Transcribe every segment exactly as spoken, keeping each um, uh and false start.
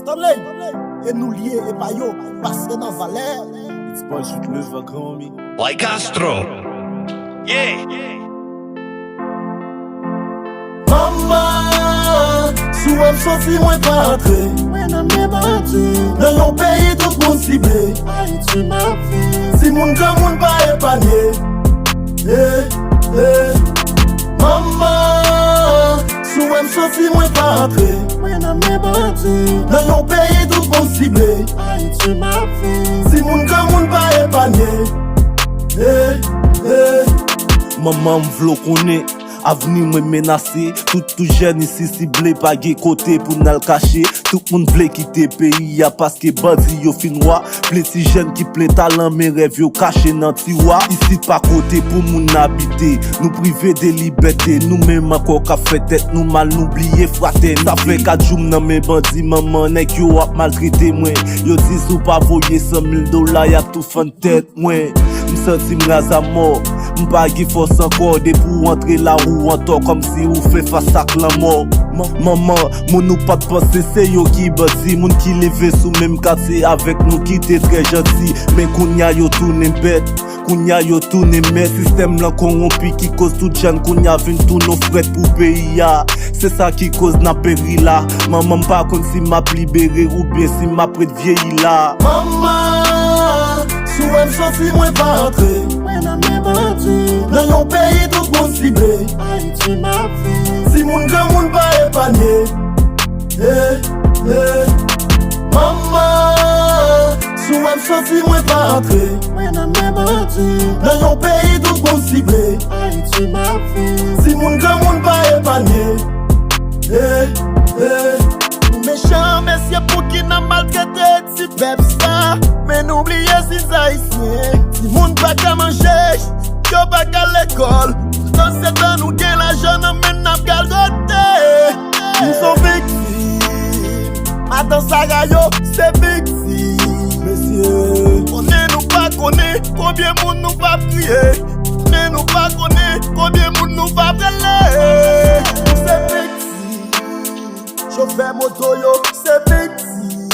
Tande! E nou l ye, e pa yo, pase nan valè. It's Boy Sweet Love, homie. Like Astro. Yeah. Manman, si w wè m soti, mwen pa antre. Mwen nan men bandi. Nan yon peyi tout moun sible. Ayiti m ap viv. Timoun, granmoun pa epanye. Eh, eh. Manman, si w wè m soti, mwen pa antre. Mwen nan men bandi. Nan yon peyi tout moun sible. Ayiti m ap viv. Timoun, granmoun pa epanye. Eh, eh. Manman, m vle w konnen, avni mwen menase. Tout, tout jèn isi sible, pa gen kote pou n al kache. Tout moun vle kite peyi a paske bandi yo fin wa. Plen ti jèn ki plen talan, men rèv yo kache nan tiwa. Isit pa kote pou moun abite. Nou prive de libète, nou menm ankò k ap fè tèt nou mal, nou bliye fratènite. Sa fè kat jou m nan men bandi, manman, nèg yo ap maltrete mwen. Yo di si w pa voye san mil dola, y ap tou fann tèt mwen. M santi m raz a mò. M pa gen fòs ankò. Depi w antre la, ou antò, kòmsi ou fè fas ak lanmò. Man-, manman, moun ou pa t panse se yo ki bandi. Moun ki leve sou menm katye avèk nou ki te trè janti. Men kounya yo tounen bèt. Kounya yo tounen mèt. Sistèm lan kowonpi ki koz tout jèn kounya vin tounen frèt pou peyi a. Se sa ki koz n ap peri la. Manman, m pa konn si m ap libere oubyen si m ap ret vyeyi la. Manman, si w wè m soti, mwen pa antre. Mwen nan men bandi. Nan yon peyi tout moun sible. Ayiti m ap viv. Timoun, granmoun pa epanye. Eh, eh. Manman, si w wè m soti, mwen pa antre. Mwen nan men bandi. Nan yon peyi tout moun sible. Ayiti m ap viv. Timoun, granmoun pa epanye. Eh, eh. Nou mechan, mesye, pouki n ap maltrete ti pèp sa? Men nou bliye si Ayisyen. Timoun pa ka manje, yo pa ka lekòl. Poutan se tan nou gen lajan nan men n ap galgote. Nou se viktim. Madan Sara yo se viktim, mesye. Konnen nou pa konnen konbyen moun nou p ap kriye. Men nou pa konnen konbyen moun nou p ap rele. Nou se viktim. Chofè moto yo se viktim,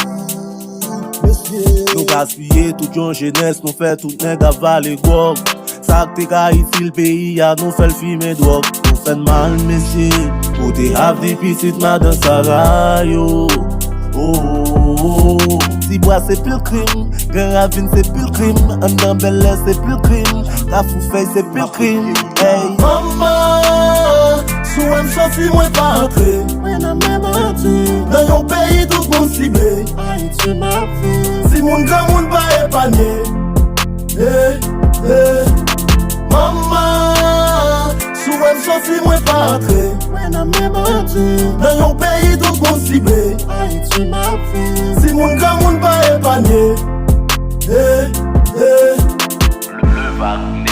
mesye. Nou gaspiye tout yon jenès, nou fè tout nèg avale gwòg. Sa k te ka itil peyi a, nou fè l fimen dwòg. Nou fè n mal, mesye. Kote avni pitit madan Sara yo? Oh, oh, oh, oh. Tibwa se pil krim, Gran Ravin se pil krim, anndan Bèlè se pil krim, Kafou Fèy se pil krim. Hey. Manman, si w wè m soti, mwen pa antre. Mwen nan men bandi. Nan yon peyi tout moun sible. Ayiti m ap viv. Timoun, granmoun pa epanye. Eh, eh. Manman, si w wè m soti, mwen pa antre. Mwen nan men bandi. Nan yon peyi tout moun sible. Ayiti m ap viv. Timoun, granmoun pa epanye. Eh, eh. Le Vagabond.